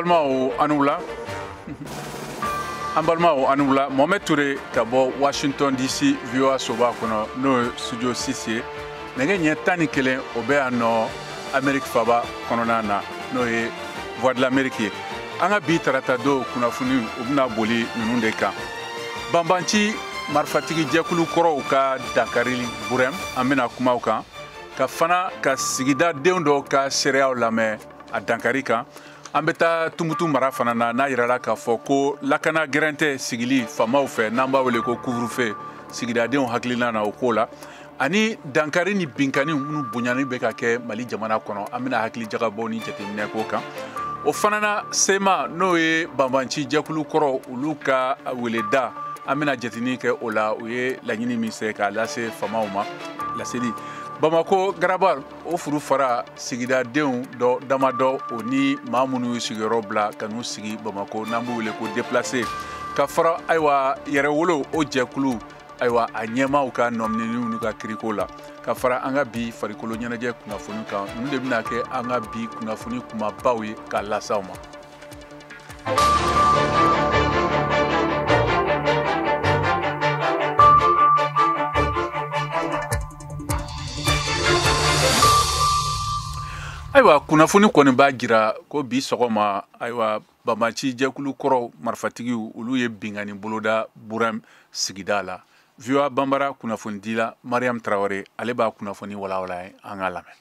Balimaw, aw ni wula. An balimaw, aw ni wula. Mohamed Touré ka bɔ Washington DC, VOA soba kɔnɔ, n'o ye studio 6 ye. Nɛgɛ ɲɛ 11, o bɛ yan nɔ Amérique faba kɔnɔna na, n'o ye Voix de l'Amérique ye. An ka bi tarata don kunnafoni, o bɛna boli ninnu de kan: banbanci marifatigi jɛkulu kɔrɔw ka dankari Burɛm, an bɛna kuma o kan, ka fana ka sigida denw dɔw ka seereyaw lamɛn a dankari kan. An bɛ taa Tumutu mara fana na, n'a yirala k'a fɔ ko lakana gɛrɛntɛ sigili faamaw fɛ, n'an b'a wele ko couvre-feu, sigidadenw hakilina na o ko la, ani dankari ni binkani minnu bonyani bɛ ka kɛ Mali jamana kɔnɔ, an bɛna hakili jagabɔ ni jateminɛ k'o kan. O fana na, CMA, n'o ye banbanci jɛkulu kɔrɔ, olu ka weleda, an bɛna jatenin kɛ o la, u ye laɲini min se k'a lase faamaw ma. Laseli Bamako Garabal, o furu fara sigidadenw dɔ damadɔ, o ni maa minnu y'u sigiyɔrɔ bila ka n'u sigi Bamako, n'an b'u wele ko déplacé, ka fara ayiwa yɛrɛwolo o jɛkulu, ayiwa a ɲɛmaaw ka nɔminɛniw n'u ka kiriko la, ka fara an ka bi farikolo ɲɛnajɛ kunnafoni kan. Ninnu de bɛna kɛ an ka bi kunnafoni kumabaw ye k'a lase aw ma. Ayiwa, kunnafoni kɔni b'a jira ko bi sɔgɔma, ayiwa, banbanci jɛkulu kɔrɔ marifatigiw, olu ye binkani boloda Burɛm sigida la. VOA Banbara kunnafonidila Mariam Traoré, ale b'a kunnafoni walawala ye, an k'a lamɛn.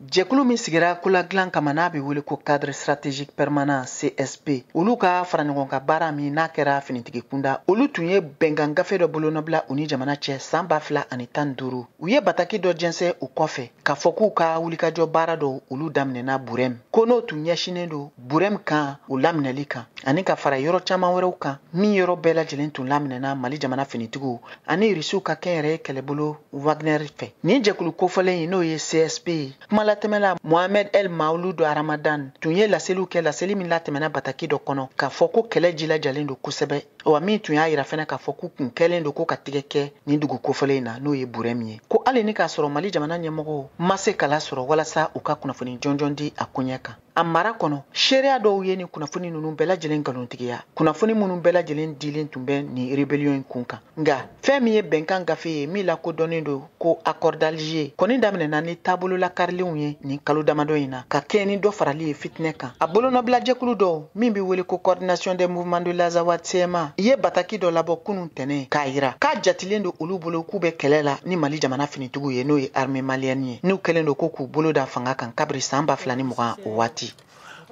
Jɛkulu min sigira koladilan kama, n'a bɛ wele ko Cadre stratégique permanent, CSP, olu ka fara ɲɔgɔn kan baara min n'a kɛra finitigi kunda, olu tun ye bɛnkan gafe dɔ bolonɔbila u ni jamana cɛ san 2015. U ye bataki dɔ jɛnsɛn o kɔfɛ k'a fɔ k'u ka wulikajɔ baara dɔw olu daminɛna Burɛm, ko n'o tun ɲɛsinnen don Burɛm kan o laminɛli kan, ani ka fara yɔrɔ caman wɛrɛw kan min yɔrɔ bɛɛ lajɛlen tun laminɛna Mali jamana finitigiw ani Irisiw ka kɛnyɛrɛye kɛlɛbolo Wagner fɛ. Nin jɛkulu kofɔlen in, n'o ye CSP ye, kumalatɛmɛla Mohamed El Maouloud Ramadan tun ye laseliw kɛ, laseli min latɛmɛna bataki dɔ kɔnɔ, k'a fɔ ko kɛlɛ jilajalen don kosɛbɛ, wa min tun y'a yira fɛnɛ k'a fɔ k'u kun kɛlen don ko ka tigɛ kɛ nin dugu kofɔlen in na, n'o ye Burɛm ye, ko hali ni k'a sɔrɔ Mali jamana ɲɛmɔgɔw ma se kala sɔrɔ walasa u ka kunnafoni jɔnjɔn di a koɲɛ kan. A mara kɔnɔ, seereya dɔw ye nin kunnafoni ninnu bɛɛ lajɛlen nkalontigiya, kunnafoni minnu bɛɛ lajɛlen dilen tun bɛ nin rébellion in kun kan. Nka fɛn min ye bɛnkan gafe ye min lakodɔnnen don ko accord d'Alger kɔni daminɛna ni taabolo lakarilenw ye nin kalo damadɔ in na, ka kɛɲɛ ni dɔ farali ye fitinɛ kan. A bolonɔbilajɛkulu dɔw min bɛ wele ko Coordination des mouvements de l'Azawad, CMA, ye bataki dɔ labɔ kunun tɛnɛ k'a yira k'a jatilen don olu bolo k'u bɛ kɛlɛ la ni Mali jamana finitigiw ye, n'o ye armée malienne ye, n'u kɛlen don ko k'u bolo da fanga kan kabiri san 2020 o waati.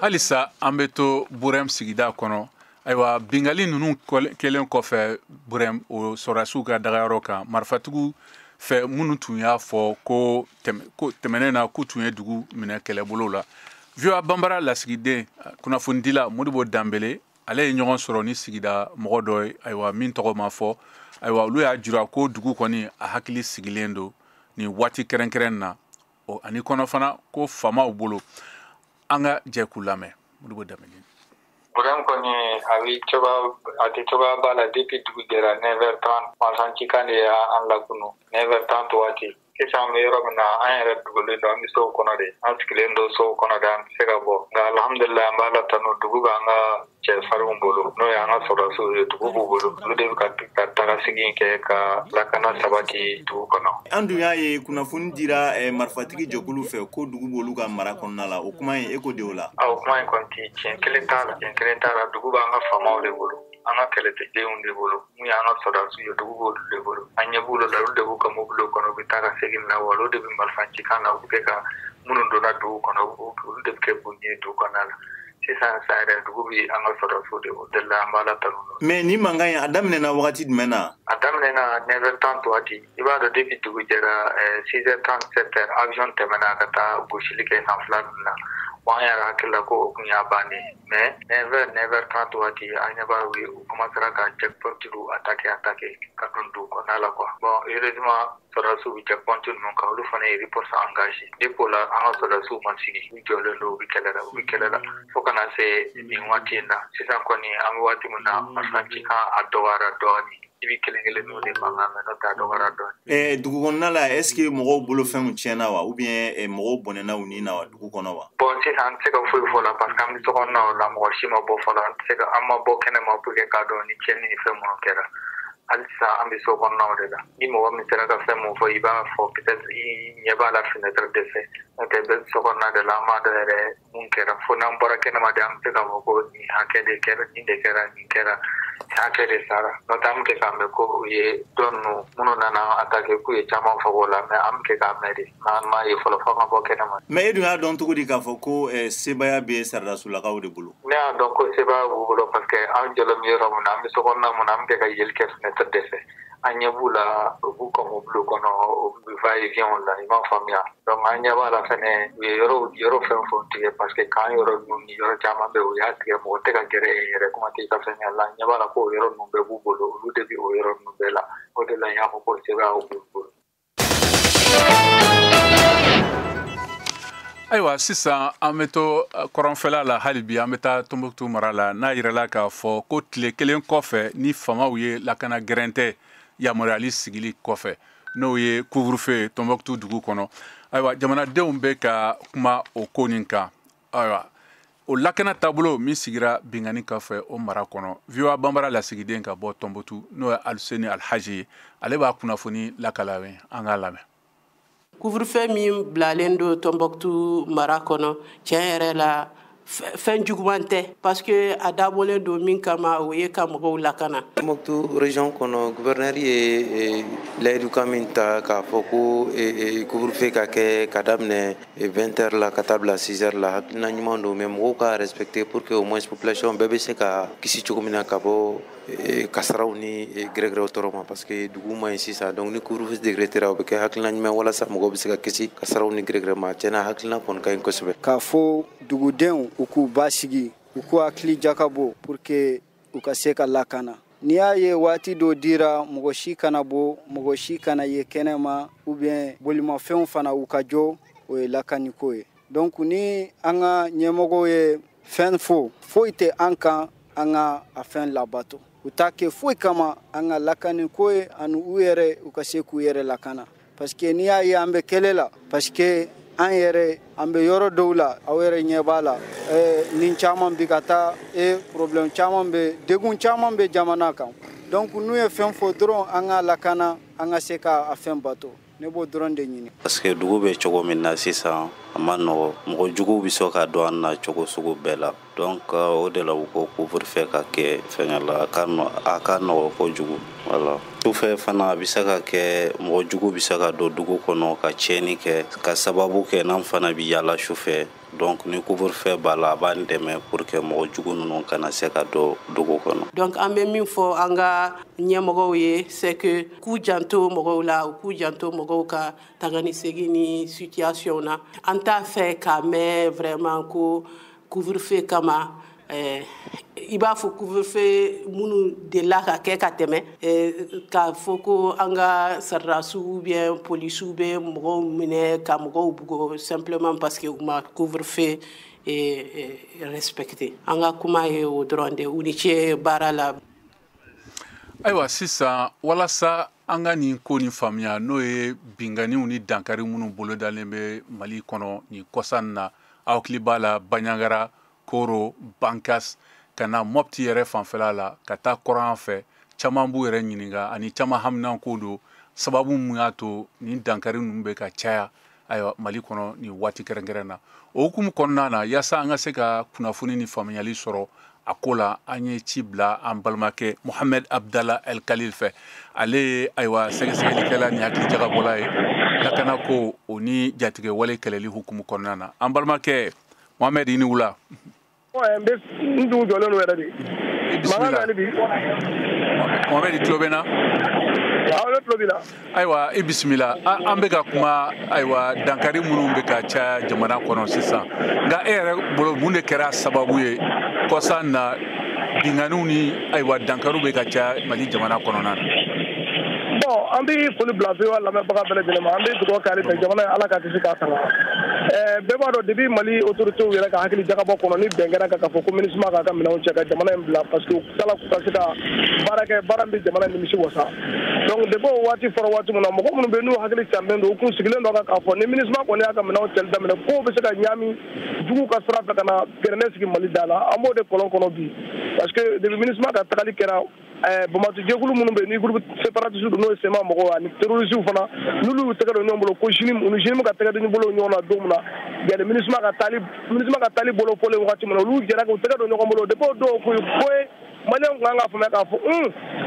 Halisa an bɛ to Burɛm sigida kɔnɔ. Ayiwa, bingali ninnu kɛlen kɔfɛ Burɛm, o sɔrɔdasiw ka dagayɔrɔ kan marifatigiw fɛ, minnu tun y'a fɔ ko tɛmɛnen na k'u tun ye dugu minɛ kɛlɛbolo la, VOA Banbara lasigiden kunnafonidila Modibo Danbele, ale ye ɲɔgɔn sɔrɔ ni sigida mɔgɔ dɔ ye, ayiwa, min tɔgɔ ma fɔ. Ayiwa, olu y'a jira ko dugu kɔni a hakili sigilen don nin waati kɛrɛnkɛrɛn na, ani kɔnɔ fana ko faamaw bolo. An ka jɛ k'u lamɛn. Modibo Danbele. Burɛm kɔni, a bɛ cogoya, a tɛ cogoya ba la. Depuis dugu jɛra, 9h30, marifacikan de y'an lakunu, 9h30 waati. Sisan an bɛ yɔrɔ min na, an yɛrɛ dugulen don, an bɛ sow kɔnɔ de, an sigilen don sow kɔnɔ de, an tɛ se ka bɔ. Nka alhamdulilayi, an b'a la tanu, dugu b'an ka cɛfarinw bolo, n'o ye an ka sɔrɔdasiw ye. Dugu b'u bolo, olu de bɛ ka taga segin kɛ ka lakana sabati dugu kɔnɔ. An dun y'a ye kunnafoni dira marifatigi jɛkulu fɛ ko dugu b'olu ka mara kɔnɔna la. O kuma in, e ko de o la? O kuma in kɔni ti tiɲɛ kelen t'a la, tiɲɛ kelen t'a la. Dugu b'an ka faamaw de bolo, an ka kɛlɛdenw de bolo, mun y'an ka sɔrɔdasiw ye, dugu b'olu de bolo. An ɲɛ b'olu la, olu de b'u ka mobiliw kɔnɔ, u bɛ taa ka segin na, wa olu de bɛ marifa cikan na, u bɛ kɛ ka minnu donna dugu kɔnɔ, olu de bɛ kɛ bon ye dugu kɔnɔna la. Sisan sisan yɛrɛ, dugu bɛ an ka sɔrɔdasiw de bolo de la, an b'a la tanu. Mais ni mankan in, a daminɛna wagati jumɛn na? A daminɛna 9h30 waati. I b'a dɔn, depuis dugu jɛra, 6h30, 7h, avion tɛmɛna ka taa gosili kɛ san fila ninnu na. Bon, an yɛrɛ hakili la ko o kun y'a bannen, mais 9h, 9h30 waati, an ɲɛ b'a ye u commencera ka checkpoint attaquer, attaquer ka don dugu kɔnɔna la quoi. Bon, heureusement. Sɔrɔdasiw bɛ checkpoint ninnu kan, olu fana ye riposte engagé. Depuis o la, an ka sɔrɔdasiw ma sigi, u jɔlen don, u bɛ kɛlɛ la, u bɛ kɛlɛ la fo kana se nin waati in na. Sisan kɔni, an bɛ waati min na, marifa cikan a dɔgɔyara dɔɔnin. I bɛ kelen kelen n'o de mankan mɛn, n'o tɛ a dɔgɔyara dɔɔnin. Dugu kɔnɔna la, est ce que mɔgɔw bolofɛnw tiɲɛna wa, ou bien mɔgɔw bɔnɛna u ni na wa dugu kɔnɔ wa? Bon, sisan an tɛ se ka foyi fɔ la, parce que an bɛ so kɔnɔna la, mɔgɔ si ma bɔ fɔlɔ. An tɛ se ka, an ma bɔ kɛnɛ ma pour que k'a dɔn ni tiɲɛni ni fɛn minnu kɛra. Hali sisan an bɛ so kɔnɔnaw de la. Ni mɔgɔ min sera ka fɛn mun fɔ, i b'a fɔ, peut-être i ɲɛ b'a la fenêtre de fɛ, n'o tɛ bɛɛ bɛ so kɔnɔna de la. An b'a dɔn yɛrɛ mun kɛra fo n'an bɔra kɛnɛma de, an bɛ se k'a fɔ ko nin hakɛ de kɛra, nin de kɛra, nin kɛra, nin hakɛ de sara. N'o tɛ, an bɛ kɛ k'a mɛn ko u ye dɔ ninnu minnu nana attaquer, k'u ye caman faga o la, mais an bɛ kɛ k'a mɛn de, an m'a ye fɔlɔ fo an ka bɔ kɛnɛma. Mais e dun y'a dɔn cogo di k'a fɔ ko sebaaya bɛ sɔrɔdasolakaw de bolo? Ne y'a dɔn ko sebaaya b'u bolo parce que an jɔlen bɛ yɔrɔ min na, an bɛ so kɔnɔna mun na, an bɛ kɛ ka yeli kɛ fenêtre de fɛ. An ɲɛ b'u la, u b'u ka mobili kɔnɔ, u bɛ va et vient la, i m'a faamuya. Donc an ɲɛ b'a la fɛnɛ, u ye yɔrɔ fɛn fɛn tigɛ, parce que kan yɔrɔ ninnu ni yɔrɔ caman bɛ yen, u y'a tigɛ, mɔgɔ tɛ ka gɛrɛ yen yɛrɛ, kuma tɛ i ka fɛn la. An ɲɛ b'a la ko o yɔrɔ ninnu bɛɛ b'u bolo, olu de bɛ o yɔrɔ ninnu bɛɛ la. O de la n y'a fɔ ko sebaaya b'u bolo. Ayiwa, sisan an bɛ to kɔrɔnfɛla la hali bi, an bɛ taa Tombouctou mara la, n'a yirala k'a fɔ ko tile kelen kɔfɛ ni famaw ye lakana gɛrɛntɛ yamaruyali sigili kɔfɛ, n'o ye couvre-feu Tombouctou dugu kɔnɔ. Ayiwa, jamanadenw bɛ ka kuma o ko nin kan. Ayiwa, o lakana taabolo min sigira binkanni kɔfɛ o mara kɔnɔ, VOA Banbara lasigiden ka bɔ Tombouctou, n'o ye Aluseni Alhaji ye, ale b'a kunnafoni lakala, an k'a lamɛn. Couvre-feu min bilalen don Tombouctou mara kɔnɔ, tiɲɛ yɛrɛ la, fɛn juguman tɛ, parce que a dabɔlen don min kama, o ye ka mɔgɔw lakana. Tombouctou région kɔnɔ, gouverneur ye layidukan min ta k'a fɔ ko couvre-feu ka kɛ ka daminɛ 20 heures la ka taa bila 6 heures la, hakilina ɲuman don, mais mɔgɔw ka respecter pour que au moins population bɛɛ bɛ se ka kisi cogo min na ka bɔ kasaraw ni gɛrɛgɛrɛw tɔɔrɔ ma, parce que dugu ma ɲi sisan. Donc ni couvre-feu décrétera, o bɛ kɛ hakilina ɲuman walasa mɔgɔw bɛ se ka kisi kasaraw ni gɛrɛgɛrɛ ma. Tiɲɛna, hakilina kɔni ka ɲi kosɛbɛ. K'a fɔ dugudenw u k'u basigi, u k'u hakili jakabɔ pour que u ka se ka lakana. N'i y'a ye waati dɔ dira, mɔgɔ si kana bɔ, mɔgɔ si kana ye kɛnɛma, ou bien bolimafɛnw fana u ka jɔ, o ye lakaniko ye. Donc ni an ka ɲɛmɔgɔw ye fɛn fɔ, foyi tɛ an kan an ka a fɛn labato. U t'a kɛ foyi kama an ka lakaniko ye, ani u yɛrɛ u ka se k'u yɛrɛ lakana, parce que n'i y'a ye an bɛ kɛlɛ la, parce que an yɛrɛ an bɛ yɔrɔ dɔw la, aw yɛrɛ ɲɛ b'a la, nin caman bi ka taa e problème caman bɛ, degun caman bɛ jamana kan. Donc n'u ye fɛn fɔ dɔrɔn, an ka lakana, an ka se ka a fɛn bato. Ne b'o dɔrɔn de ɲini. Parce que dugu bɛ cogo min na sisan, a ma nɔgɔ, mɔgɔ juguw bɛ sɔn ka don an na cogo sugu bɛɛ la. Donc o de la u ko couvre-feu ka kɛ fɛngɛ la, a ka nɔgɔ kojugu. Voilà, sufɛ fana a bɛ se ka kɛ mɔgɔ jugu bɛ se ka don dugu kɔnɔ ka tiɲɛni kɛ, ka sababu kɛ n'an fana bɛ yaala sufɛ. Donc ni couvre-feu b'a la, a b'an dɛmɛ pour que mɔgɔ jugu ninnu kana se ka don dugu kɔnɔ. Donc an bɛ min fɔ an ka ɲɛmɔgɔw ye, c'est que k'u janto mɔgɔw la, u k'u janto mɔgɔw ka taga ni segin ni situation na. An t'a fɛ k'a mɛn vraiment ko couvre-feu kama, i b'a fɔ couvre-feu minnu delila ka kɛ ka tɛmɛ, k'a fɔ ko an ka sɔrɔdasiw ou bien polisiw bɛ mɔgɔw minɛ ka mɔgɔw bugɔ simplement parce que u ma couvre-feu respecté. An ka kuma ye o dɔrɔn de. U ni ce baara la. Ayiwa, sisan walasa an ka nin ko nin faamuya, n'o ye binganiw ni dankari minnu bolodalen bɛ Mali kɔnɔ nin kɔsa in na, aw hakili b'a la Bandiagara, Koro, Bankas, ka na Mopti yɛrɛ fanfɛla la, ka taa kɔrɔn fɛ, caman b'u yɛrɛ ɲininka ani caman haminanko don sababu mun y'a to nin dankari ninnu bɛ ka caya, ayiwa, Mali kɔnɔ nin waati kɛrɛnkɛrɛn na. O hukumu kɔnɔna na, yaasa an ka se ka kunnafoni ni faamuyali sɔrɔ a ko la, an ye ci bila an balimakɛ Mohamed Abdallah El Khalil fɛ. Ale ye, ayiwa, sɛgɛsɛgɛlikɛla ni hakili jagabɔla ye lakana ko o ni jatigɛwale kɛlɛli hukumu kɔnɔna na. An balimakɛ Mohamed, i ni wula. N bɛ n dugu jɔlen don yɛrɛ de. Bisimila Mohamed, i tulo bɛ n na? Awɔ, ne tulo b'i la. Ayiwa, i bisimila. An bɛ ka kuma, ayiwa, dankari minnu bɛ ka caya jamana kɔnɔ sisan, nka e yɛrɛ bolo, mun de kɛra sababu ye kɔsa na binganiw ni, ayiwa, dankariw bɛ ka caya Mali jamana kɔnɔna na? Bon, an bɛ foli bila VOA lamɛnbaga bɛɛ lajɛlen ma. An bɛ dugawu kɛ ale fɛ, jamana ye, Ala ka kisi k'a tanga. Bɛɛ b'a dɔn, depuis Mali autorités yɛrɛ ka hakili jagabɔ kɔnɔ ni bɛn kɛra kan k'a fɔ ko MINUSMA k'a ka minɛnw cɛ ka jamana in bila, parce que u tilala k'u ka se ka baara kɛ, baara min bɛ jamana nimisi wasa. Donc depuis o waati fɔra, waati min na mɔgɔ minnu bɛ yen n'u hakili canben don, u kun sigilen don kan k'a fɔ ni MINUSMA kɔni y'a ka minɛnw cɛli daminɛ, kow bɛ se ka ɲaami juguw ka sira fɛ ka na gɛrɛnɛ sigi Mali da la. An b'o de kɔlɔn kɔnɔ bi, parce que depuis MINUSMA ka tagali kɛra, banbaanci jɛkulu minnu bɛ yen ni groupe séparatiste don, n'o ye CMA mɔgɔw ani terroristes fana, n'olu y'u tɛgɛ don ɲɔgɔn bolo, ko JNIM, u ni JNIM ka tɛgɛ don bolo ɲɔgɔn na don min na, yanni MINUSMA ka taali bolo fɔlen wagati min na, olu jɛra k'u tɛgɛ don ɲɔgɔn bolo. Depuis o don, kun ye ko ye Maliyɛnw kan k'a faamuya k'a fɔ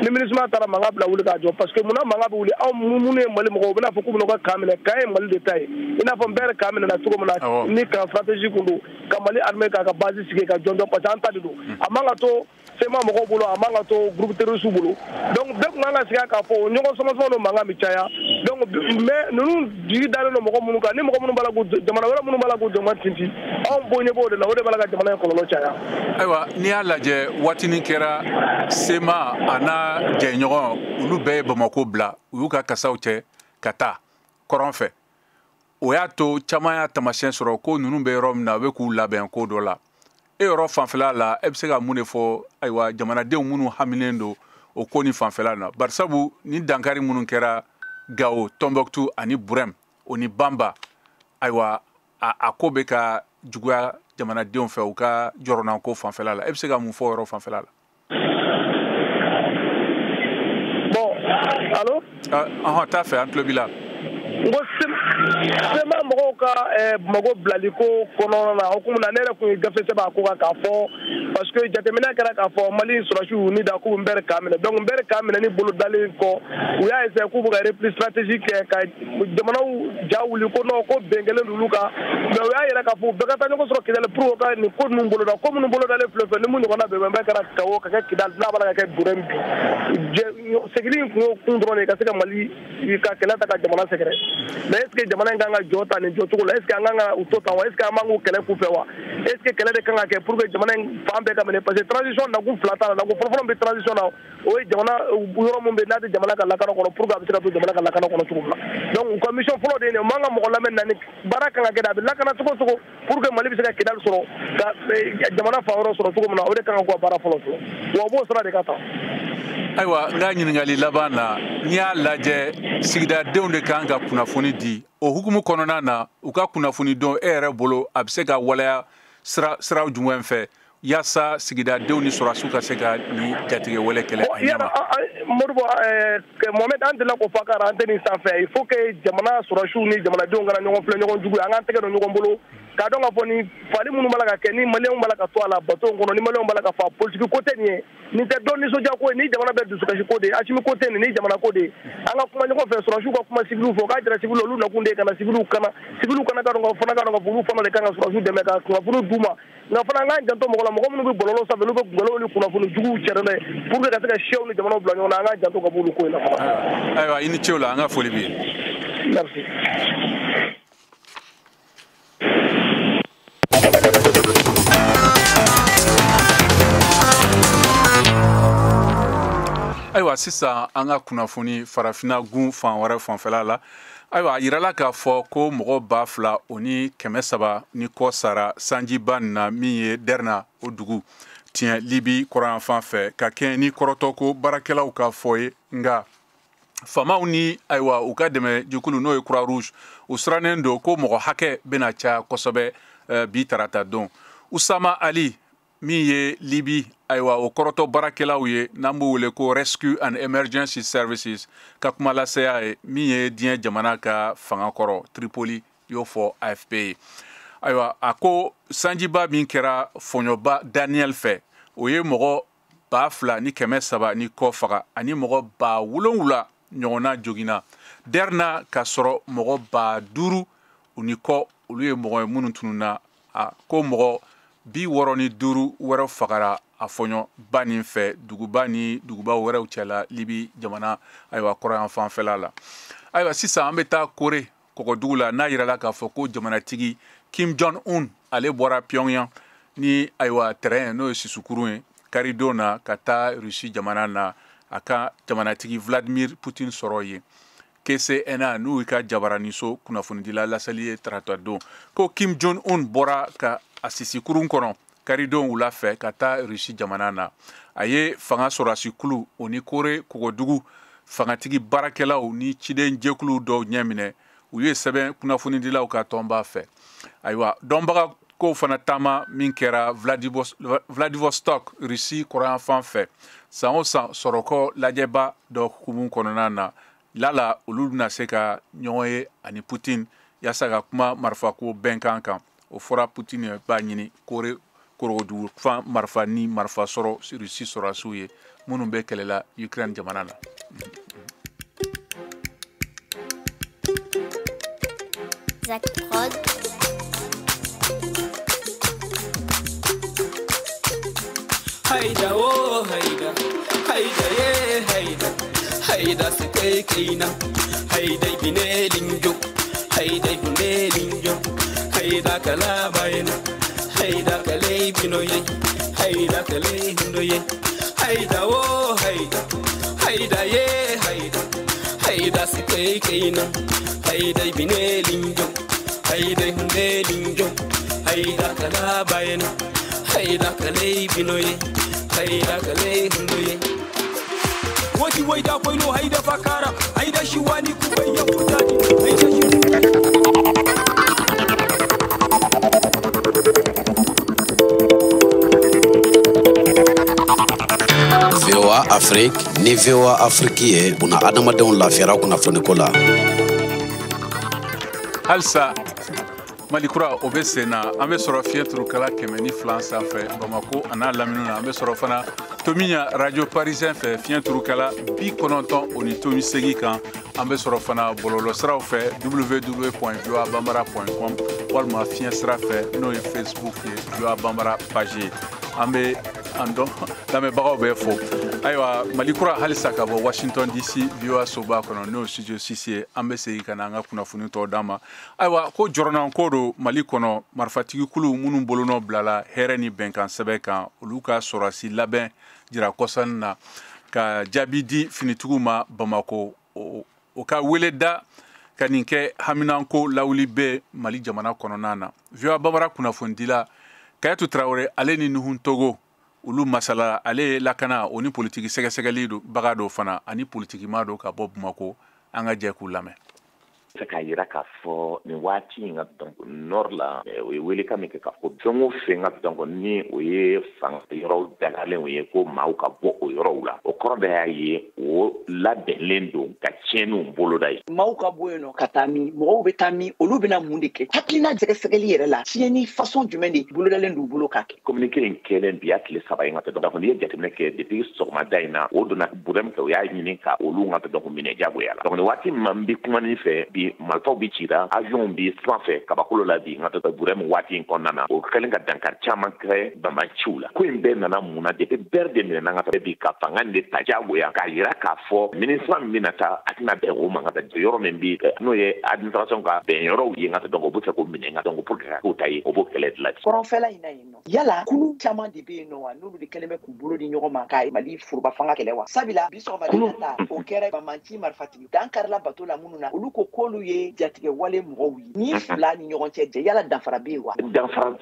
ni MINUSMA taara, mankan bila wuli k'a jɔ. Parce que munna mankan bɛ wuli? Anw minnu ye Mali mɔgɔw, u bɛna fɔ k'u bɛna u ka camp minɛ. Camp ye Mali de ta ye, i n'a fɔ n bɛɛ camp minɛna cogo min na, ni camp stratégie kun don ka Mali armée k'a ka base sigi ka jɔn jɔn, parce que an ta de don. A man ka to CMA mɔgɔw bolo, a man ka to groupe terroriste bolo. Donc bɛɛ kun kan ka sigi k'a fɔ o ɲɔgɔn sama-sama don, mankan bɛ caya. Donc mais ninnu jigi dalen don mɔgɔ minnu kan, ni mɔgɔ minnu b'a la k'u jamana wɛrɛ minnu b'a la k'u jamana tintin, anw bo ɲɛ b'o de la, o de b'a la ka jamana in kɔlɔlɔ caya. Ayiwa, n'i y'a lajɛ, waatinin kɛra, CMA a n'a jɛɲɔgɔn, olu bɛɛ ye Bamako bila, u y'u ka kasaw cɛ ka taa kɔrɔn fɛ. O y'a to caman y'a tamasiyɛn sɔrɔ ko ninnu bɛ yɔrɔ min na, u bɛ k'u labɛn ko dɔ la. E yɔrɔ fanfɛla la, e bɛ se ka mun de fɔ, ayiwa, jamanadenw minnu haminen don o ko ni fanfɛla na? Barisabu ni dankari minnu kɛra Gawo, Tɔnbɔkutu ani Burɛm, o ni Banba, ayiwa, a ko bɛ ka juguya jamanadenw fɛ u ka jɔrɔnanko fanfɛla la. E bɛ se ka mun fɔ o yɔrɔ fanfɛla la? Bon, allo? Ɔhɔn, t'a fɛ, an tulo b'i la. N ko CMA mɔgɔw ka Bamakɔ bilali ko kɔnɔna na, hukumu na, ne yɛrɛ kun ye gafe sɛbɛn a ko kan k'a fɔ, parce que jateminɛ kɛra k'a fɔ Mali sɔrɔdasiw ni da k'u bɛ Mbɛri camp minɛ. Donc Mbɛri camp minɛ ni bolo dalen kɔ, u y'a essayer k'u bɛ ka repli stratégique kɛ ka jamanaw ja wuli ko non, ko bɛn kɛlen don olu kan. Mais u y'a yira k'a fɔ u bɛɛ ka taa ɲɔgɔn sɔrɔ Kidali pour ka nin ko ninnu boloda. Ko minnu bolodalen filɛ fɛ, ni mun ɲɔgɔnna bɛn bɛn kɛra Gawo, ka kɛ Kidali, n'a b'a la ka kɛ Burɛm bi, segili in kun y'o kun dɔrɔn de ye, ka se ka Mali ka kɛlɛ ta ka jamana sɛgɛrɛ. Mais est ce que jamana in kan ka jɔ ta nin jɔcogo la? Est ce que an kan ka u to tan wa? Est ce que an man k'u kɛlɛ k'u fɛ wa? Est ce que kɛlɛ de kan ka kɛ pour que jamana in fan bɛɛ ka minɛ? Parce que transition nakun fila t'a la. Nakun fɔlɔfɔlɔ min bɛ transition na, o ye jamana yɔrɔ min bɛ n'a tɛ jamana ka lakana kɔnɔ, pour que a bɛ se ka to jamana ka lakana kɔnɔ cogo min na. Donc u ka mission fɔlɔ de ye nin ye. U man ka mɔgɔ lamɛn na ni baara kan ka kɛ de, a bɛ lakana cogo o cogo pour que Mali bɛ se ka Kidali sɔrɔ, ka jamana fan wɛrɛ sɔrɔ cogo min na, o de kan ka k'u ka baara fɔlɔ fɔlɔ wa, u b'o sira de ka ta. Ayiwa, n ka ɲininkali laban na, n'i y'a lajɛ, sigidadenw de kan ka kunnafoni di. O hukumu kɔnɔna na, u ka kunnafoni dɔn, e yɛrɛ bolo, a bɛ se ka waleya sira siraw jumɛn fɛ yaasa sigidadenw ni sɔrɔdasiw ka se ka nin jatigɛ wale kɛlɛ a ɲɛ ma? Modibo Mohamed, an delila k'o fɔ a ka antenne sanfɛ: il faut que jamana sɔrɔdasiw ni jamanadenw kana ɲɔgɔn filɛ ɲɔgɔn jugu ye. An k'an tɛgɛ don ɲɔgɔn bolo k'a dɔn k'a fɔ ni fali minnu b'a la ka kɛ, ni Maliyɛnw b'a la ka to a la bato kɔnɔ, ni Maliyɛnw b'a la ka fa, politique ko tɛ nin ye, nin tɛ dɔn nisɔndiya ko ye, ni jamana bɛ dusukasi ko de ye, Asimi ko tɛ nin, ni jamana ko de ye. An ka kuma ɲɔgɔn fɛ, sɔrɔdasiw ka kuma civiliw fɛ, u k'a jira civiliw, olu nakun de ye ka na civiliw kana, civiliw kana ka dɔn ka fana ka dɔn ka fɔ olu fana de kan ka sɔrɔdasiw dɛmɛ ka kunnafoni d'u ma. Nka fana, an k'an janto mɔgɔ la, mɔgɔ minnu bɛ bɔlɔlɔ sanfɛ, n'u bɛ nkalonw ni kunnafoni juguw cɛri n'a ye pour que ka se ka siyaw ni jamanaw bila ɲɔgɔn na, an k'an janto ka bɔ olu ko in na fana. Ayiwa, i ni ce o la, an ka foli b'i ye. Merci. Ayiwa, sisan an ka kunnafoni farafinna gun fan wɛrɛ fanfɛla la. Ayiwa, a yirala k'a fɔ ko mɔgɔ 2300 ni kɔ sara sanjiba nin na min ye Dɛrina, o dugu tiɲɛ Libi kɔrɔyanfan fɛ, ka kɛɲɛ ni kɔrɔtɔ ko baarakɛlaw ka fɔ ye. Nka faamaw ni, ayiwa, u ka dɛmɛ jɛkulu, n'o ye Croix Rouge, u sirannen don ko mɔgɔ hakɛ bɛna caya kosɛbɛ bi tarata don. Usama Ali min ye Libi, ayiwa, o kɔrɔtɔ baarakɛlaw ye, n'an b'o wele ko Rescue and Emergency Services ka kuma laseya ye, min ye diɲɛ jamana ka fanga kɔrɔ Tripoli, y'o fɔ AFP ye. Ayiwa, a ko sanjiba min kɛra fɔɲɔba Daniel fɛ, o ye mɔgɔ 2300 ni kɔ faga ani mɔgɔ 70,000 ɲɔgɔnna joginna Dɛrina, k'a sɔrɔ mɔgɔ 5000 u ni kɔ, olu ye mɔgɔ ye minnu tununna. A ko mɔgɔ 65 wɛrɛ fagara a fɔɲɔba nin fɛ duguba ni duguba wɛrɛw cɛla Libi jamana, ayiwa, kɔrɔyan fanfɛla la. Ayiwa, sisan an bɛ taa Kore kɔgɔdugu la, n'a yirala k'a fɔ ko jamanatigi Kim Jong Un, ale bɔra Pyongyang ni, ayiwa, train, n'o ye sisukurun ye, karidon na ka taa Rusi jamana na. a ka jamanatigi Vladimir Putin sɔrɔ yen. KCNA n'u ka jabaraniso kunnafonidila laseli ye tarata don ko Kim Jong-un bɔra ka a sisikurun kɔnɔ karidon wula fɛ ka taa Russie jamana na. A ye fanga sɔrɔdasikulu o ni Kore kɔgɔdugu fangatigi baarakɛlaw ni ciden jɛkulu dɔw ɲɛminɛ, u ye sɛbɛn kunnafonidilaw ka tɔnba fɛ. Ayiwa, dɔnbaga kow fana taama min kɛra Vladivostok, Russie kɔrɔnyanfan fɛ, san o san sɔrɔko lajɛba dɔ hukumu kɔnɔna na, lala olu bɛna se ka ɲɔgɔn ye ani Putin yaasa ka kuma marifako bɛnkan kan. O fɔra Putin b'a ɲini Kore korodugu fan marifa ni marifa sɔrɔ Russie sɔrɔdasiw ye minnu bɛ kɛlɛ la Ukraine jamana na. Zach Prod. Haida oh haida, haida ye haida, haida sike keina, haida bine linjo, haida bine linjo, haida kalabaina, haida kale binoye, haida kale hindoye, haida oh haida, haida ye haida, haida sike keina, haida bine linjo, haida hunde linjo, haida kalabaina, haida kale binoye, haida kale hindoye. Wati waida koino haida fakara, haida shiwani kubaya kutani, haida shiwani. VOA Afrique ni VOA Afrique ye buna adamadenw lafiyara kunnafoniko la. Halisa Mali kura o bɛ sen na, an bɛ sɔrɔ fiɲɛ turukala 102 sanfɛ Bamako a n'a lamini na. An bɛ sɔrɔ fana Tomiɲa radio parisien fɛ fiɲɛ turukala 98.8 kan. An bɛ sɔrɔ fana bɔlɔlɔsiraw fɛ www.voabambara.com walima fiɲɛ sira fɛ n'o ye Facebook ye VOA Bambara page ye. An bɛ an dɔn lamɛnbagaw bɛ fo. Ayiwa, Mali kura halisa ka bɔ Washington DC VOA soba kɔnɔ n'o studio 6 ye. An bɛ segin ka na an ka kunnafoni tɔw d'an ma. Ayiwa, ko jɔrɔnanko don Mali kɔnɔ, marifatigi kulu minnu bolonɔ bilala hɛrɛ ni bɛnkan sɛbɛn kan, olu ka sɔrɔsi labɛn jira kɔsanni na ka jaabi di finitigiw ma Bamako, o ka wele da ka nin kɛ haminanko lawuli bɛ Mali jamana kɔnɔna na. VOA Bambara kunnafonidila Kayatu Tarawele ale ni Nuhun Togo olu masala, ale ye lakana o ni politiki sɛgɛsɛgɛli baga dɔ fana ani politikima dɔ ka bɔ Bamako. An ka jɛ k'u lamɛn. Fɛ k'a yira k'a fɔ nin waati in ka donc nord la, o ye welekan min kɛ k'a fɔ fɛn o fɛn ka donc ni o ye fanga yɔrɔw dagalenw ye ko maaw ka bɔ o yɔrɔw la, o kɔrɔ de y'a ye o labɛnlen don ka tiɲɛniw boloda ye. Maaw ka bɔ yen nɔ ka taa min, mɔgɔw bɛ taa min, olu bɛna mun de kɛ? Hakilina sɛgɛsɛgɛli yɛrɛ la, tiɲɛni façon jumɛn de bolodalen d'u bolo k'a kɛ? Communiqué in kɛlen bi y'a tile 3 ye ka donc n'i ye jateminɛ kɛ depuis sɔgɔmada in na, o donna Burɛm fɛ, o y'a ɲini ka olu ka donc minɛ jagoya la. Donc nin waati min n bɛ kuma nin fɛ bi, marifaw bi cira, avion bi sanfɛ kabakolo la bi nka Burɛm waati in kɔnɔna na, o kɛlen ka dankari caman kɛ banbanciw la. Ko in bɛɛ nana mun na? Depuis bɛɛ de minɛna ka bi ka fanga de ta jagoya k'a yira k'a fɔ minisma min bɛna taa a tɛna bɛn o ma ka taa yɔrɔ min bi n'o ye administration ka bɛn yɔrɔw ye nka donc o bɛ fɛ k'o minɛ nka donc pour que ka k'o ta ye, o b'o kɛlɛ dilan. Kɔrɔnfɛla in na yen nɔ, yala kulu caman de bɛ yen nɔ wa n'olu de kɛlen bɛ k'u bolo di ɲɔgɔn ma ka Mali foroba fanga kɛlɛ wa? Sabula bi sɔgɔmada ta o kɛra banbanci marifatigi dan karila bato la minnu na, olu ko k'olu ye jatigɛ wale mɔgɔw ye. Ni fila ni ɲɔgɔn cɛ, yala danfara bɛ yen wa? Danfara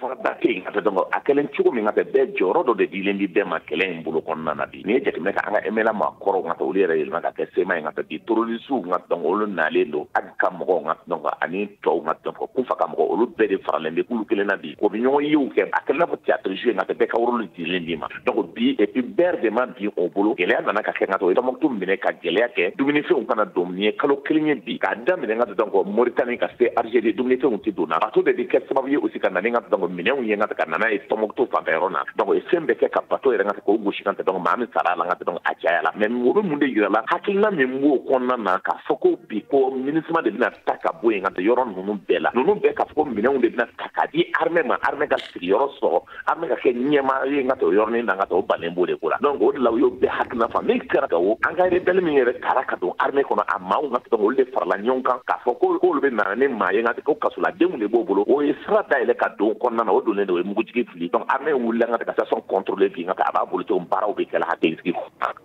tɛ yen ka donc a kɛlen cogo min ka bɛɛ jɔyɔrɔ dɔ de dilen bi bɛɛ ma kɛlɛ in bolo kɔnɔna na bi. N'i ye jateminɛ kɛ an ka MNLA maa kɔrɔw ka olu yɛrɛ yɛlɛma ka kɛ SEMA ye ka bi terroriste ka donc olu nalen don a ka mɔgɔw ka donc ani tɔw ka donc kunfa ka mɔgɔw, olu bɛɛ de faralen bɛ kulu kelen na bi. O bɛ ɲɔgɔn yew kɛ, a kɛlen n'a fɔ théâtre joué ka bɛɛ ka rôle dilen d'i ma. Donc bi et puis bɛɛ de ma bi o bolo, gɛlɛya nana ka kɛ ka to Tɔnbukutu minɛ ka gɛlɛya kɛ dumunifɛnw kana don. Nin ye kalo kelen ye bi k'a daminɛ ka donc Mauritanie ka se Algérie, dumunifɛnw tɛ don na. Bateau de bɛ kɛ sababu ye aussi ka na ni ka donc minɛnw ye ka na n'a ye Tɔnbukutu fanfɛ yɔrɔ na. Donc fɛn bɛɛ kɛ ka bateau yɛrɛ ka k'o gosi ka donc maa min sara la ka donc a caya la. Mais o bɛ mun de yira la? Hakilina min b'o kɔnɔna na k'a fɔ ko bi ko MINUSMA de bɛna ta ka bɔ yen ka yɔrɔ ninnu bɛɛ la, ninnu bɛɛ k'a fɔ ko minɛnw de bɛna ta k'a di armée ma, armée ka sigiyɔrɔ sɔrɔ, armée ka kɛ ɲɛmaa ye ka o yɔrɔnin na ka o bannen b'o de ko la. Donc o de la u y'o bɛɛ hakilina fa min kɛra ka o an ka rebelle min yɛrɛ taara ka don armée kɔnɔ, a maaw ka donc olu de farala ɲɔgɔn kan K'a fɔ ko k'olu bɛ na ni maa ye ko kasoladenw de b'o bolo, o ye sira dayɛlɛ ka don kɔnɔna na, o donnen don, o ye mugujigi fili. Donc armée wulila ka taa station contrôler bi, nka a b'a bolo cogo baaraw bɛ kɛla hakilisigi.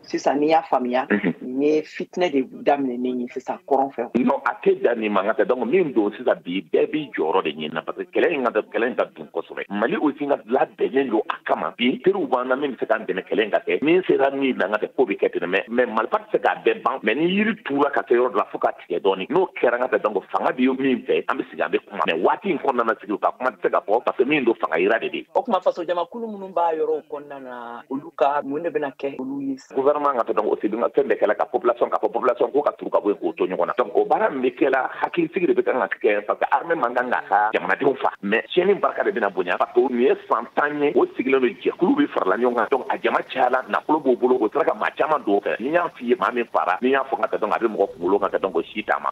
Sisan n'i y'a faamuya, nin ye fitinɛ de daminɛnen ye sisan kɔrɔn fɛ. Non, a tɛ dan nin ma n ka tɛ. Donc min don sisan bi, bɛɛ b'i jɔyɔrɔ de ɲini na, parce que kɛlɛ in ka kɛlɛ in ka dun kosɛbɛ. Mali aussi ka labɛnnen don a kama bi, teriw b'an na min bɛ se k'an dɛmɛ kɛlɛ in ka kɛ. Min sera min na n ka tɛ, ko bɛ kɛ ten. Mais marifa tɛ se k'a bɛɛ ban, mais ni yiri turula ka se yɔrɔ dɔ la fo ka tigɛ dɔɔnin, n'o kɛra n ka tɛ, donc fanga bɛ min fɛ, an bɛ sigi an bɛ kuma. Mais waati in kɔnɔna na, sigi ka kuma tɛ se ka fɔ, parce que min don, fanga yira de bɛ. O tuma fasojamakulu minnu b'a yɔrɔw kɔnɔna na, olu ka mun de bɛna kɛ olu ye? Gouvernement ka tɛ, donc o sigi fɛn bɛɛ kɛla ka population, ka fɔ population ko ka turu ka bɔ yen k'o to ɲɔgɔn na. Donc o baara min bɛ kɛla, hakilisigi de bɛ kan ka kɛ, parce que armée man kan k'a ka jamanadenw fa, mais tiɲɛni barika de bɛna bonya, parce que nin ye san 10 ye o sigilen don, jɛkulu bɛ farala ɲɔgɔn kan. Donc a jama cayala, nafolo b'o bolo, o sera ka maa caman don o fɛ. Ni y'a f'i ye maa min fara, ni y'a fɔ ka tɛ, donc a bɛ mɔgɔ kunkolo kan tɛ, donc o si t'a ma.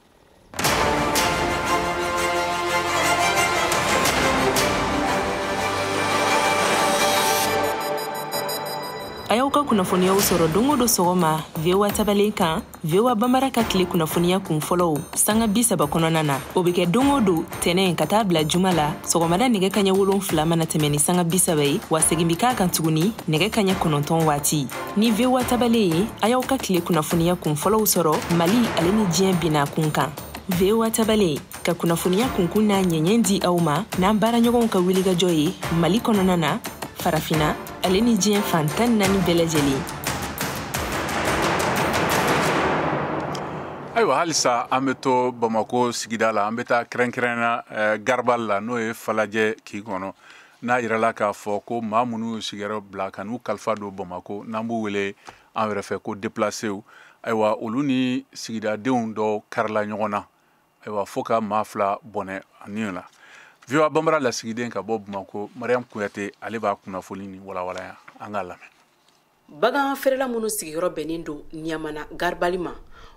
A y'aw ka kunnafoniyaw sɔrɔ don o don sɔgɔma VOA tabalen kan, VOA Bambara ka tile kunnafoniya kun fɔlɔw sanga 30 kɔnɔna na. O bɛ kɛ don o don tɛnɛn ka taa bila juma la sɔgɔmada nɛgɛ kaɲɛ 7 mana tɛmɛ ni sanga 30 ye, wa segin bɛ k'a kan tuguni nɛgɛ kaɲɛ 9 waati. Ni VOA tabalen ye, a y'aw ka tile kunnafoniya kun fɔlɔw sɔrɔ Mali ale ni diɲɛ binna kun kan. VOA tabalen ka kunnafoniya kunkun n'a ɲɛɲɛ di aw ma n'an baaraɲɔgɔnw ka wulikajɔ ye Mali kɔnɔna na, Farafina ale ni diɲɛ fan 14 bɛɛ lajɛlen. Ayiwa, halisa an bɛ to Bamako sigida la, an bɛ taa kɛrɛnkɛrɛnna Garabali la, n'o ye Falajɛ kin kɔnɔ. N'a yirala k'a fɔ ko maa minnu y'u sigiyɔrɔ bila ka n'u kalifa don Bamako, n'an b'u wele an yɛrɛ fɛ ko déplacéw, ayiwa olu ni sigidadenw dɔw karila ɲɔgɔn na, ayiwa fo ka maa 2 bɔnɛ ani la. VOA Bambara lasigiden ka bɔ Bamako, Mariam Kuyate, ale b'a kunnafoni ni walawalaya, an k'a lamɛn. Bagan feerela minnu sigiyɔrɔ bɛnnen don Ɲamana Garabali ma,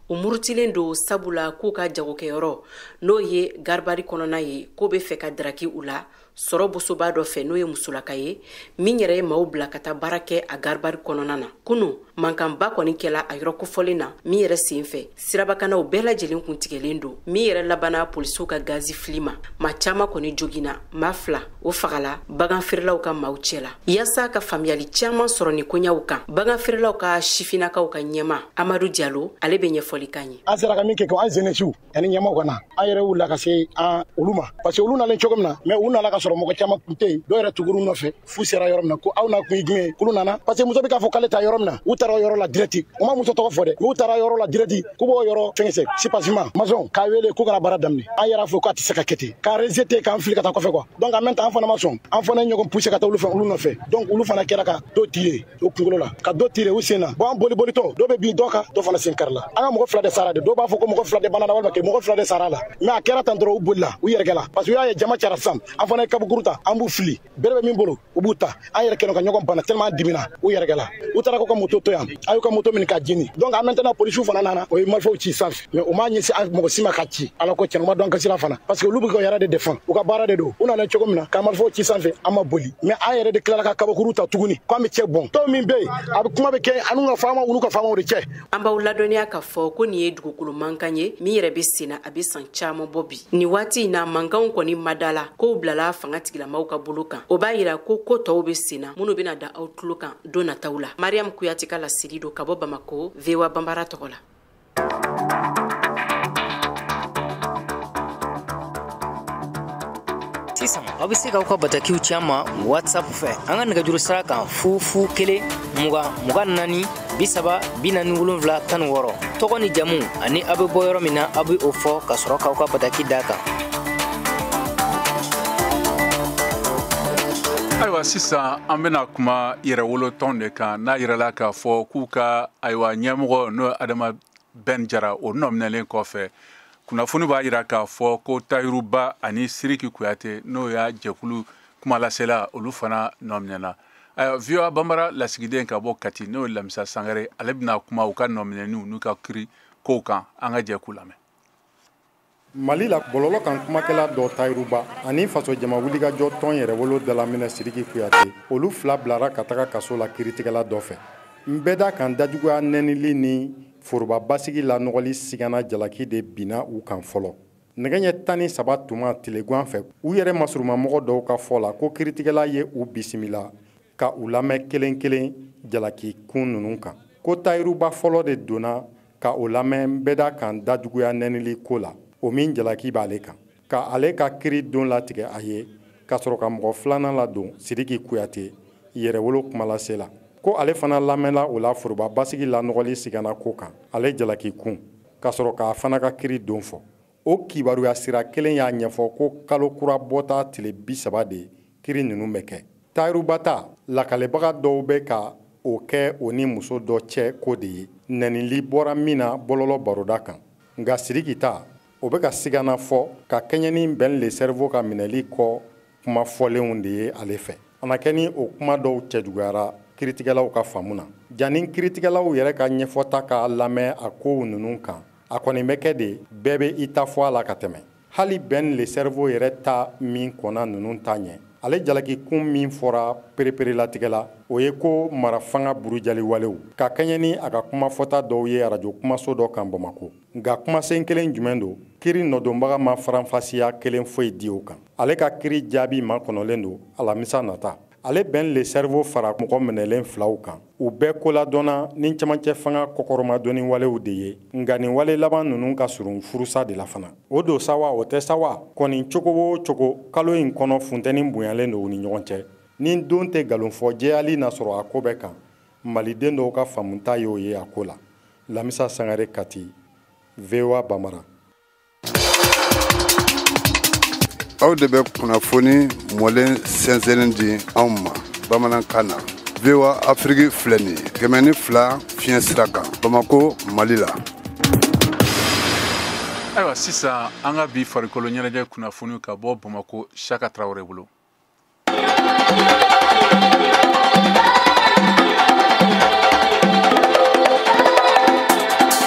u murutilen don sabula k'u ka jagokɛyɔrɔ n'o ye Garabali kɔnɔna ye, k'o bɛ fɛ ka daraki u la sɔrɔ bosoba dɔ fɛ, n'o ye musolaka ye min yɛrɛ ye maaw bila ka taa baara kɛ a Garabali kɔnɔna na. Kunu mankanba kɔni kɛla a yɔrɔ kofɔlen na, min yɛrɛ sen fɛ sirabakanaw bɛɛ lajɛlen kun tigɛlen don, min yɛrɛ labanna polisiw ka gazi fili ma. Maa caman kɔni joginna, maa 2 o fagala bagan feerelaw ka maaw cɛ la. Yaasa ka faamuyali caman sɔrɔ nin koɲaw kan, bagan feerelaw ka sifinnakaw ka ɲɛma Amadu Jalo, ale bɛ ɲɛfɔli kan ye. An sera ka min kɛ, an jeunesse ani ɲɛmaw ka na, an yɛrɛ wulila ka se an olu ma, parce que olu nalen cogo min na, mais u nana ka sɔrɔ mɔgɔ caman kun tɛ yen, dɔw yɛrɛ tugur'u nɔfɛ f'u sera yɔrɔ min na ko aw na kun ye jumɛn ye, k'olu nana parce que muso bɛ k'a fɔ k'ale taa yɔrɔ min na, u taara yɔrɔ la direct, u ma muso tɔgɔ fɔ dɛ, u taara yɔrɔ la direct k'u b'o yɔrɔ fɛngɛ sipasima maçon k'a wele k'u kana baara daminɛ. An yɛrɛ fɔ k'a tɛ se ka kɛ ten, k'a rejeter k'an fili ka taa kɔfɛ quoi. Donc en même temps an fana ma sɔn, an fana ye ɲɔgɔn pousser ka taa olu fɛ, olu nɔfɛ. Donc olu fana kɛra ka dɔ tirer u kunkolo la, ka dɔ tirer u sen na. Bon an boli bolitɔ, dɔ bɛ bin dɔ kan, dɔ fana sen karila. An ka mɔgɔ 2 de sara de, dɔw b'a fɔ ko mɔgɔ 2 de banna walima mɔgɔ 2 de sara la, mais a kɛra tan dɔrɔn u bolila u yɛrɛkɛla, parce que u y'a ye jama cayara sisan, an fana ye kabakuru ta, an b'u fili, bere bɛ min bolo u b'u ta, an yɛrɛ kɛnɛ ka ɲɔgɔn bana tellement an dimina, u yɛrɛkɛla. U taara ko ka moto to yan, a y'u ka moto minɛ k'a jeni. Donc en maintenant polisiw fana nana, o ye marifaw ci sanfɛ, mais u m'a ɲɛsin mɔgɔ si ma ka ci. Ala ko tiɲɛ, u ma dɔn kasira fana, parce que olu bɛ ka yɛrɛ de défend, u ka baara de don. U nana cogo min na ka marifaw ci sanfɛ, an ma boli, mais an yɛrɛ de tilala ka kabakuru ta tuguni k'an bɛ cɛ bɔn. Tɔw min bɛ yen, a bɛ kuma bɛ kɛ an n'u ka faamaw, olu ka faamaw de cɛ. An b'aw ladɔnniya k'a fɔ ko nin ye dugukolo mankan ye min yɛrɛ bɛ sen na, a bɛ san caman bɔ bi. Nin waati in na, mankanw kɔni ma da la, kow bilala fanga tigilamaw ka bolo kan. O b'a yira ko ko tɔw bɛ sen na minnu bɛna da aw tulo kan don nataw la. Mariam Kuyate ka laseli don ka bɔ Bamako, VOA Bambara tɔgɔ la. Sisan aw bɛ se k'aw ka batakiw ci an ma WhatsApp fɛ, an ka nɛgɛjuru sira kan 0 0 1 20 24 30 47 16. Tɔgɔ ni jamu ani aw bɛ bɔ yɔrɔ min na, aw bɛ o fɔ ka sɔrɔ k'aw ka bataki d'a kan. Ayiwa, sisan an bɛna kuma yɛrɛwolo tɔn de kan, n'a yirala k'a fɔ k'u ka ayiwa ɲɛmɔgɔ n'o ye Adama Ben Jara, o nɔminɛlen kɔfɛ, kunnafoni b'a yira k'a fɔ ko Tayiruba ani Siriki Kuyate, n'o y'a jɛkulu kumalasela, olu fana nɔminɛna. Ayiwa, VOA Bambara lasigiden ka bɔ Kati, n'o ye Lamisa Sangare, ale bɛna kuma u ka nɔminɛniw n'u ka kiri kow kan, an ka jɛ k'u lamɛn. Mali la, bɔlɔlɔ kan kumakɛla dɔ Tayiruba ani fasojama wulikajɔ tɔn yɛrɛwolo dalaminɛ Siriki Kuyate, olu 2 bilara ka taga kaso la kiiritigɛla dɔ fɛ. N bɛɛ da kan dajuguya nɛnili ni foroba basigi lanɔgɔli sigana jalaki de binna u kan fɔlɔ. Nɛgɛ ɲɛ 13 tuma tilegan fɛ, u yɛrɛ masurumamɔgɔ dɔw ka fɔ la ko kiritigɛla ye u bisimila ka u lamɛn kelen kelen jalaki kun ninnu kan. Ko Tayiruba fɔlɔ de donna ka o lamɛn bɛda kan dajuguya nɛnili ko la, o min jalaki b'ale kan. Ka ale ka kiri don latigɛ a ye, ka sɔrɔ ka mɔgɔ filanan ladon Sidiki Kuyate yɛrɛwolo kumalase la. Ko ale fana lamɛnla o la foroba basigi lanɔgɔli sigana ko kan, ale jalaki kun, ka sɔrɔ k'a fana ka kiri don fɔ. O kibaruya sira kelen y'a ɲɛfɔ ko kalo kura bɔta tile 30 de kiri ninnu bɛ kɛ. Tayiruba ta lakalebaga dɔw bɛ ka o kɛ o ni muso dɔ cɛ ko de ye, nɛnili bɔra min na bɔlɔlɔ baroda kan. Nka Sidiki ta, o bɛ ka sigana fɔ ka kɛɲɛ ni Ben le Cerveau ka minɛli kɔ kuma fɔlenw de ye ale fɛ. A na kɛ ni o kuma dɔw cɛjuguyara kiritigɛlaw ka faamu na. Janni kiritigɛlaw yɛrɛ ka ɲɛfɔta ka lamɛn a kow ninnu kan, a kɔni bɛ kɛ de bɛɛ bɛ i ta fɔ a la ka tɛmɛ. Hali Ben le Cerveau yɛrɛ ta min kɔnna ninnu ta ɲɛ, ale jalaki kun min fɔra pereperelatigɛ la, o ye ko marafanga burujali walew ka kɛɲɛ ni a ka kumafɔta dɔw ye arajo kumaso dɔ kan Bamakɔ. Nka kumasen kelen jumɛn don, kiri nɔdonbaga ma faranfasiya kelen foyi di o kan. Ale ka kiri jaabi makɔnɔlen don alamisa nata. Ale Ben le Cerveau fara mɔgɔ minɛlen filaw kan, u bɛɛ koladɔnna ni cɛmancɛ fanga kɔkɔrɔmadonni walew de ye. Nka nin wale laban ninnu ka surun furusa de la fana. O don sa wa o tɛ sa wa, kɔni cogo o cogo kalo in kɔnɔ funteni bonyalen don u ni ɲɔgɔn cɛ. Ni don tɛ nkalon fɔ, jɛyali na sɔrɔ a ko bɛɛ kan. Maliden dɔw ka faamuta y'o ye a ko la. Lamisa Sangare, Kati, VOA Bambara. Aw de bɛ kunnafoni mɔlen sɛnsɛnnen di anw ma bamanankan na. VOA Afrique filɛ nin ye 102 fiɲɛ sira kan Bamakɔ, Mali la. Ayiwa, sisan an ka bi farikolo ɲɛnajɛ kunnafoni ka bɔ Bamakɔ, Saka Tarawele bolo.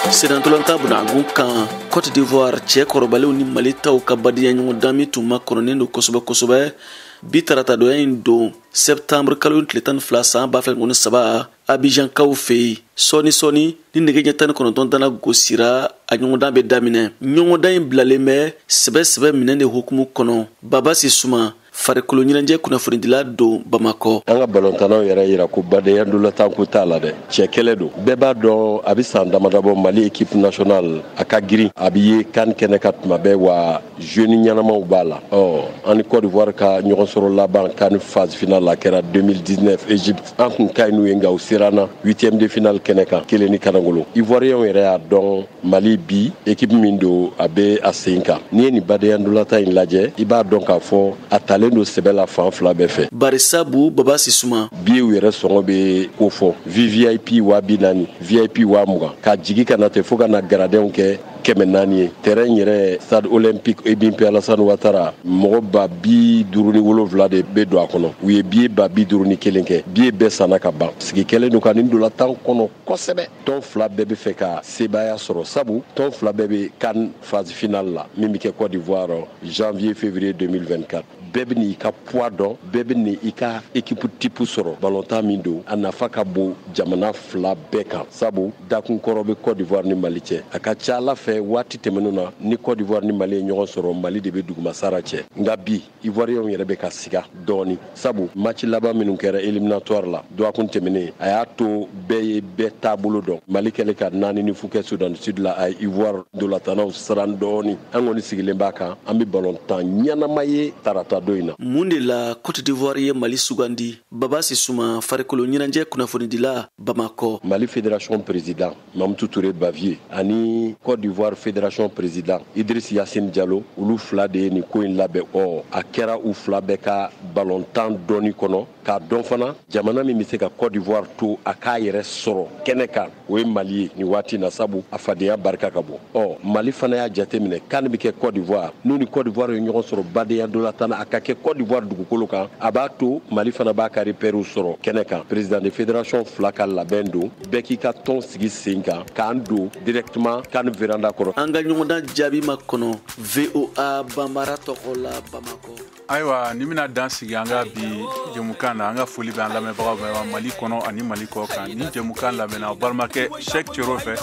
Senatɔlɔnta bunagun kan Cote d'Ivoire cɛ kɔrɔbalenw ni Mali taw ka badenya ɲɔgɔndan min tun makɔnɔnen don kosɛbɛ kosɛbɛ bi taratadonya in don septembre kalo tile 12 san 2023 Abidjankaw fɛ yen. Sɔɔni sɔɔni ni nɛgɛ ɲɛ 19 dana gosira, a ɲɔgɔndan bɛ daminɛ. Ɲɔgɔndan in bilalen bɛ sɛbɛ sɛbɛ minɛn de hukumu kɔnɔ. Baba Sisuma, farikolo ɲɛnajɛ kunnafonidila don Bamakɔ. An ka balontannaw yɛrɛ yira ko badenya ndolatan ko t'a la dɛ, cɛ kɛlɛ don. Bɛɛ b'a dɔn a bɛ san damadabɔ Mali équipe nationale a ka girin, a bɛ ye CAN kɛnɛ ka tuma bɛɛ, wa jeune ɲɛnamaw b'a la. Ɔ an ni Côte d'Ivoire ka ɲɔgɔn sɔrɔ laban CAN phase finale la kɛra 2019 Égypte. An kun ka ɲi n'u ye, nka u sera an na huitième de finale kɛnɛ kan kelen ni kanangolo. Ivoiriyɛnw yɛrɛ y'a dɔn Mali bi équipe min don, a bɛ a sen kan. N'i ye nin badenya ndolatan in lajɛ, i b'a dɔn k'a fɔ a talen don sɛbɛ la fan fila bɛɛ fɛ. Barisabu Baba Sisuma, biyew yɛrɛ sɔngɔ bɛ ko fɔ VVIP 40,000, VIP 20,000, ka jigi ka na ten fo ka na garadɛnw kɛ 400 ye. Terrain yɛrɛ stade olympique Ebimpe Alassane Ouattara, mɔgɔ 57,000 de bɛ don a kɔnɔ. U ye biye 51,000 kɛ, biye bɛɛ sanna ka ban. Sigi kɛlen don ka nin ndolatan kɔnɔ kosɛbɛ. Tɔn fila bɛɛ bɛ fɛ ka sebaaya sɔrɔ, sabu tɔn fila bɛɛ bɛ CAN phase finale la min bɛ kɛ Côte d'Ivoire janvier février 2024. Bɛɛ bɛ n'i ka poids dɔn, bɛɛ bɛ n'i ka équipe type sɔrɔ. Balontan min don, a nafa ka bon jamana fila bɛɛ kan, sabu dakun kɔrɔ bɛ Côte d'Ivoire ni Mali cɛ. A ka ca Ala fɛ waati tɛmɛnenw na, ni Côte d'Ivoire ni Mali ye ɲɔgɔn sɔrɔ, Mali de bɛ dugumasara cɛ. Nka bi Ivoiriyɛnw yɛrɛ bɛ ka siga dɔɔni, sabu match laban minnu kɛra éliminatoire la dɔgɔkun tɛmɛnen, a y'a to bɛɛ ye bɛɛ taabolo dɔn. Mali kɛlen ka 4-0 kɛ Soudan du Sud la, a ye Ivoire ndolatannaw siran dɔɔni. An kɔni sigilen b'a kan, an bɛ balontan ɲɛnama ye tarata don in na. Mun de la Cote d'Ivoire ye Mali sugandi? Baba Sisuma, farikolo ɲɛnajɛ kunnafonidila Bamakɔ. Mali fédération président Mamutu Touré Bavier ani Côte d'Ivoire fédération président Idriss Yassine Diallo, olu fila de ye nin ko in labɛn. Ɔ a kɛra u fila bɛɛ ka balontan dɔɔni kɔnɔ, k'a dɔn fana jamana min bɛ se ka Côte d'Ivoire to a k'a yɛrɛ sɔrɔ kɛnɛ kan, o ye Mali ye nin waati na, sabu a fadenya barika ka bon. Ɔ Mali fana y'a jateminɛ CAN bɛ kɛ Côte d'Ivoire, n'u ni Côte d'Ivoire ye ɲɔgɔn sɔrɔ badenya ndolatan na, a ka kɛ Côte d'Ivoire dugukolo kan, a b'a to Mali fana b'a ka repères sɔrɔ kɛnɛ kan. Président de fédération fila ka labɛn don, bɛɛ k'i ka tɔn sigi sen kan k'an don directement CAN véranda kɔrɔ. An ka ɲɔgɔndan jaabi ma kɔnɔ VOA Bambara tɔgɔ la Bamakɔ. Ayiwa, ni bɛna dan sigi an ka bi jɛmukan na. An ka foli bɛ an lamɛnbagaw bɛɛ ma, Mali kɔnɔ ani Mali kɔ kan. Ni jɛmukan lamɛnna aw balimakɛ Sɛk Cero fɛ,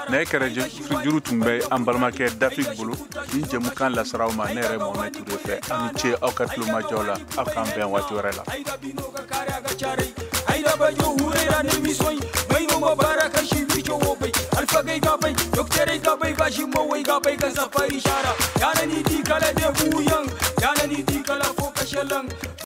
nɛgɛ kɛrɛ juru tun bɛ an balimakɛ Dafik bolo. Ni jɛmukan lasara aw ma, ne yɛrɛ Mohamɛd Ture fɛ. Aw ni ce aw ka tulomajɔ la. Aw k'an bɛn waati wɛrɛ la. Aida bajo hurera ne misoi mai no baraka shi bicho wo bai alfagai ga bai docteur ga bai gashi mo wai ga bai kan safari shara yana ni di kala de buyan yana ni di kala fo kashalan.